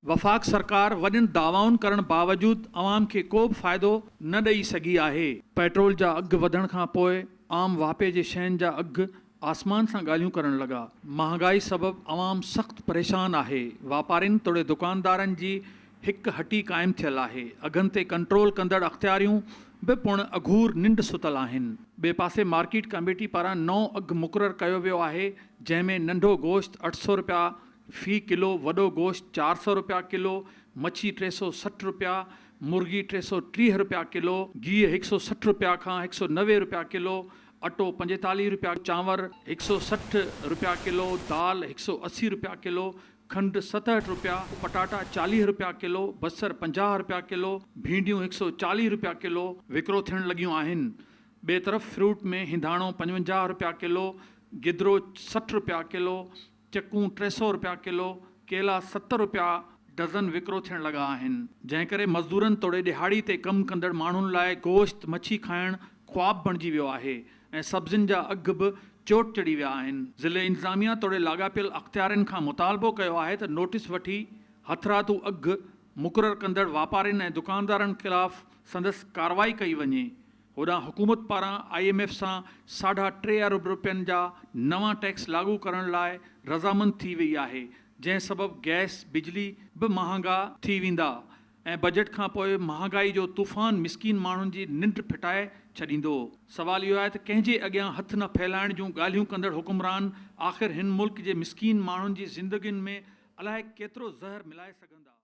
وفاق سرڪار وڏين دعوائن ڪرڻ باوجود عوام کي ڪو به فائدو نه ڏئي سگهي آهي. پيٽرول جا اگهه وڌڻ کان پوء عام واهپي جي شين جا اگهه آسمان سان ڳالهيون ڪرڻ لڳا. مهانگائي سبب عوام سخت پريشان آهي. واپارين توڙي دڪاندارن جي هڪ هٽي قائم ٿيل آهي. اگهن تي ڪنٽرول ڪندڙ اختياريون به پڻ اگهور ننڊ ستل آهن. ٻئي پاسي مارڪيٽ ڪميٽي پاران نئون اگهه مقرر ڪيو ويو آهي، جنهن ۾ ننڍو گوشت 800 رپيا في ڪلو، وڏو گوشت 400 رپيا ڪلو، مڇي 360 رپيا، مرغي 330 رپيا ڪلو، گيهه 160 رپيا کان 190 رپيا ڪلو، اٽو 45 رپيا، چانور 160 رپيا ڪلو، دال 180 رپيا ڪلو، کنڊ 67 رپيا، پٽاٽا 40 رپيا ڪلو، بصر 50 رپيا ڪلو، ڀينڊيون 140 رپيا ڪلو وڪرو ٿيڻ لڳيون آهن. ٻئي طرف فروٽ ۾ هنداڻو 55 رپيا ڪلو، گدرو 60 رپيا ڪلو، چڪون 300 رپيا ڪلو، ڪيلا 70 رپيا ڊزن وڪرو ٿيڻ لڳا آهن، جنهن ڪري مزدورن توڙي ڏهاڙي تي ڪم ڪندڙ ماڻهن لاء گوشت مڇي کائڻ خواب بڻجي ويو آهي ۽ سبزين جا اگهه به چوٽ چڙهي ويا آهن. ضلعي انتظاميا توڙي لاڳاپيل اختيارين کان مطالبو ڪيو آهي ته نوٽيس وٺي هٿرادو اگهه مقرر ڪندڙ واپارين ۽ دڪاندارن خلاف سندس ڪارروائي ڪئي وڃي. هوڏانهن حڪومت پاران I M F سان 3.5 ارب رپين جا نوان ٽيڪس لاڳو ڪرڻ لاء رضامند ٿي وئي آهي، جنهن سبب گئس، بجلي به مهانگا ٿي ويندا ۽ بجيٽ کانپوء مهانگائي جو طوفان مسڪين ماڻهن جي ننڊ ڦٽائي ڇڏيندو. سوال اهو آهي ته ڪنهن جي اڳيان هٿ نه ڦهلائڻ جون ڳالهيون ڪندڙ حڪمران آخر هن ملڪ جي مسڪين ماڻهن جي زندگين ۾ الائي ڪيترو زهر ملائي سگهندا؟